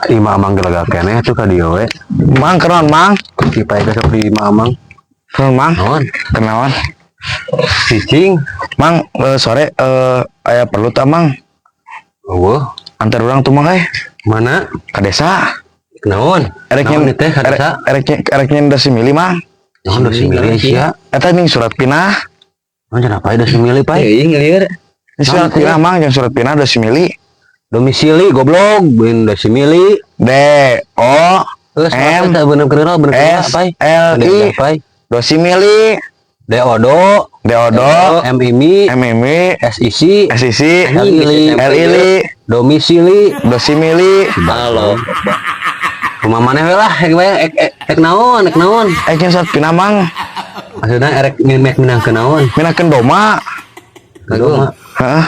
Imah Amang gelaga keneh tuh ka dieu we. Mang, kenaon, Mang? Si Pai besok di imah Amang. Kenaon, Mang? Naon? Kenaon? Cicing. Mang, sore aya perlu tah, Mang? Eueuh. Antar urang tuh, Mang, eh. Mana? Ka desa. Naon? Erek Naon nyen teh ka desa? Erek erek nyen domisili, Mang. Naon domisili sia? Eta ning surat pinah. Naon cenah pai domisili, Pai? Teuing lieur. Ini surat pinah, Mang, yang surat pinah domisili. Domisili goblok, bin domisili. D O Geus M eta bener bener bener S Pai. L I Pai. Dosimili. D O Do D O Do M I M M I M S I C S I C L I L L I L domisili. Dosimili. Halo. Kumaha maneh we lah, ek bae ek ek ek naon, ek naon. Yang surat pinah, Mang. Maksudna erek mimek minangkeun naon? Minahkeun doma. Doma. Heeh.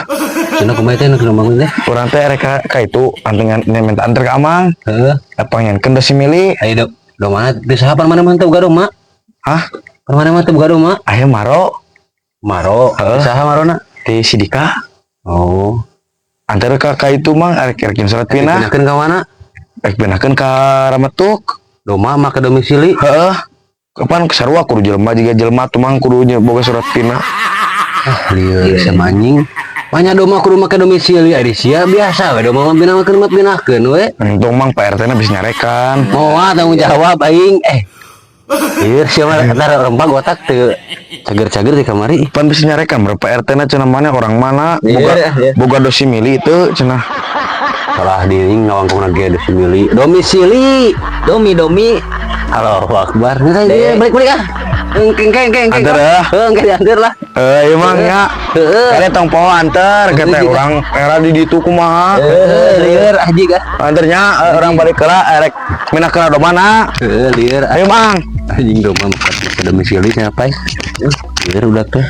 Cenah kumaha teh nu doma teh? Urang teh erek ka itu antengan minta anter ka Amang. Heeh. Apa nyankeun dosimili? Ayo do domana di saha pan maneh mah teu boga doma? Hah? Pan maneh mah teu boga doma? Aya maro. Maro. Heeh. Saha marona? Di Sidika. Oh. Antar ka itu, Mang, erek erek surat pinah. Pindahkeun ka mana? Erek pindahkeun ka Ramatuk. Doma make domisili. Heeh. Kapan sarua kudu jelema jiga jelema tuh, Mang, kudu boga surat pinah. Ah, lieur sama anjing. Banyak doma kudu make domisili ari sia biasa we doma mah pinahkeun mah pindahkeun we. Untung, Mang, Pak RT na bisa nyarekan. Moal tanggung jawab aing eh. Lieur sia mah eta rempag otak teu cager-cager di kamari. Pan bisa nyarekan berapa RT na cenah, mana orang mana boga Iya. boga dosimili itu cenah. Salah diri ngawangkong ge domisili. Domisili. Domi domi. Halo Akbar. Nggak, iya, balik balik ah. Engke engke engke engke. Anter ya. Heuh, engke diantar lah. Eh, iya, Mang, ya. Heeh. Kade tong poho anter kata urang era di ditu kumaha. Heuh, lieur haji kah. Anternya urang balik heula erek minahkeun domana. Heuh, lieur. Ayo, Mang. Anjing doma ke domisili siapa? Lieur udah teh.